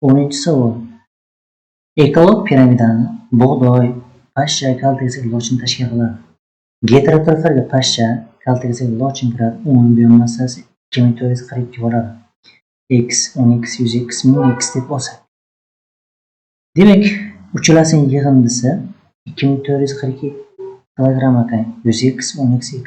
10-savol. Ekolog piramidani bug'doy, pashsha, kaltakesaklar, lochin tashkil qiladi. Geterotroflarga pashsha, kaltakesaklar, lochin kiradi. Umumiy biomassasi 2442 bo'ladi. X, 10x, 100x, 1000x deb olsak. Demak, uchalasining yig'indisi 2442 kilogramm ekan. 100x, 10x, x.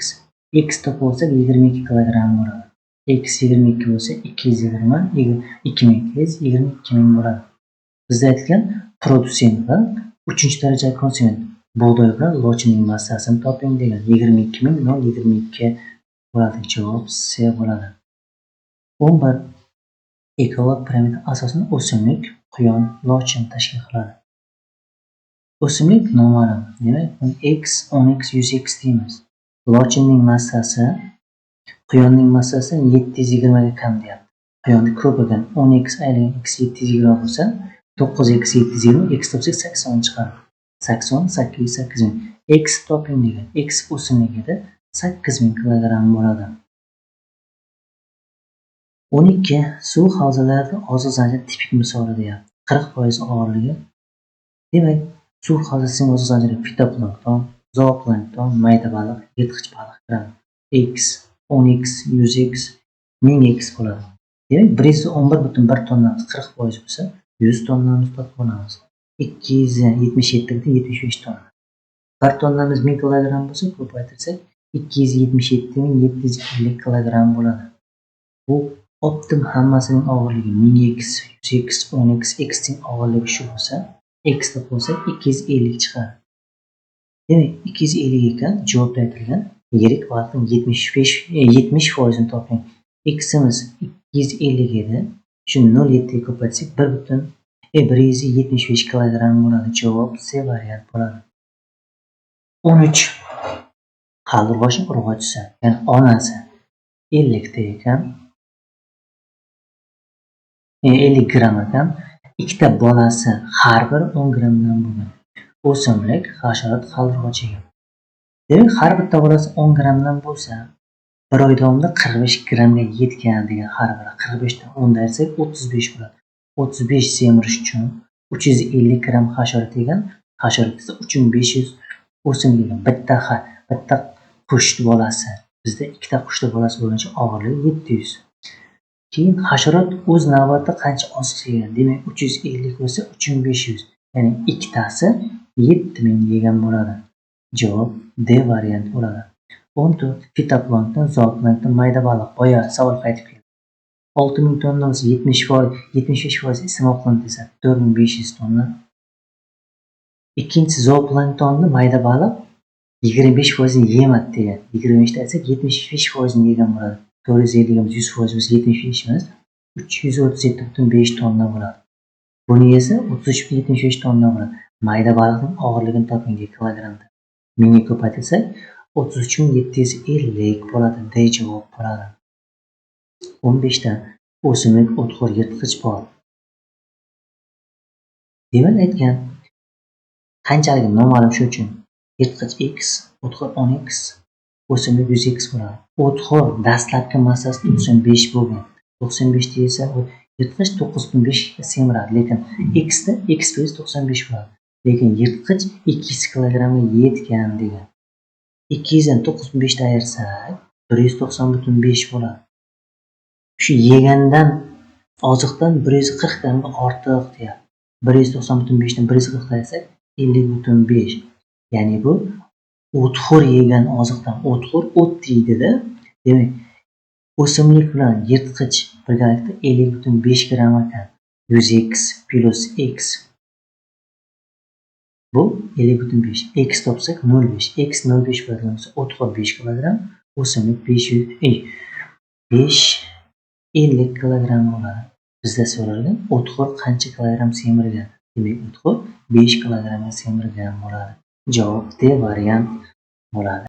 X topib olsak 22 kilogramm bo'ladi. X 22 bo'lsa 220, 2200, 22 000 bo'ladi. Bizda aytilgan produsent va 3-daraja konsument bug'doy bilan lochinning massasini toping degan. 22 022 bo'ladi. Javob C bo'ladi. 11. Ekolog piramida asosini o'simlik, quyon, lochin tashkil qiladi. O'simlik noma'lum. Demak, buni x, 10x, 100x deymiz. Lochinning massasi quyonning massasi 720 ga kam deyapti. Quyonni ko'p ekan. 10x aylangan x 720 bo'lsa, 9x 720, x topsak 80 chiqadi. 80 808 ming. X toping degan. X o'simlik edi. 8000 kilogramm bo'ladi. 12. Suv havzalarida oziq zanjiri tipik misoli deyapti. 40% og'irligi. Demak, suv havzasining oziq zanjiri fitoplankton, zooplankton, mayda baliq, yirtqich baliq kiradi. X, 10x, 100x, 1000x bo'ladi. Demak, 111,1 tonnamiz 40% bo'lsa, 100 tonnamiz topib olamiz. 277,75 tonna. 1 tonnamiz 1000 kilogramm bo'lsa, ko'paytirsak 277 750 kilogramm bo'ladi. Bu optim hammasining og'irligi 1000x, 100x, 10x, x ning og'irligi shu bo'lsa, x topib olsak 250 chiqadi. Demak, 250 ekan, javobda aytilgan yirik baliqning 70%ni toping. X'imiz 250 edi. Shuni 0,7 ga ko'paytirsak 1,175 kilogramm bo'ladi. Javob C variant bo'ladi. 13. Qaldirg'ochning urg'ochisi, ya'ni onasi 50 ta ekan. 50 gramm ekan. Ikkita bolasi har biri 10 grammdan bo'lgan. O'simlik, hasharot, qaldirg'och ekan. Demak, har bitta bolasi 10 grammdan bo'lsa, bir oy davomida 45 grammga yetgan degan har biri. 45 dan 10 ayirsak 35 bo'ladi. 35 semirish uchun 350 gramm hasharot yegan, hasharot esa 3500 o'simlik yegan. Bitta qush bolasi. Bizda ikkita qushni bolasi bo'lguncha og'irligi 700. Keyin hasharot o'z navbatida qancha oziq yegan? Demak, 350 bo'lsa 3500. Ya'ni ikkitasi 7000 yegan bo'ladi. Javob D variant bo'ladi. 14. Fitoplankton, zooplankton, mayda baliq. Boya savol qaytib keldi. 6000 tonna bo'lsa 70%, 75% iste'mol qilindi desa 4500 tonna. Ikkinchisi zooplanktonni mayda baliq 25%ni yemadi degan. 25 ta aytsak 75%ni yegan bo'ladi. 450 100% bo'lsa 75 emas, 337,5 tonna bo'ladi. Buni esa 33,75 tonna bo'ladi. Mayda baliqning og'irligini toping kilogrammda. 1000 ga ko'paytirsak 33 750 bo'ladi. D javob bo'ladi. 15 ta o'simlik, o'txo'r, yirtqich bor. Demak, aytgan qanchaligi noma'lum, shu uchun yirtqich x, o'txo'r 10x, o'simlik 100x bo'ladi. O'txo'r dastlabki massasi 95 bo'lgan. 95 desa, yirtqich 9,5 ga semiradi, lekin x da x plyus 95 bo'ladi. Lekin yirtqich 200 kilogrammga yetgan degan. 200 dan 9,5 ni ayirsak 190,5 bo'ladi. Shu yegandan oziqdan 140 grammga ortiq deyapti. 190,5 dan 140 ayirsak 50,5. Ya'ni bu o'txo'r yegan oziqdan, o'txo'r o't yeydida. Demak, o'simlik bilan yirtqich birgalikda 50,5 gramm ekan. 100x plyus x. Bu 50,5. X topsak 0,5. X 0,5 bo'ladigan bo'lsa, o'txo'r 5 kilogramm, o'simlik 500 5 50 kilogramm bo'ladi. Bizda so'ralgan o'txo'r qancha kilogramm semirgan? Demak, o'txo'r 5 kilogrammga semirgan bo'ladi. Javob D variant bo'ladi.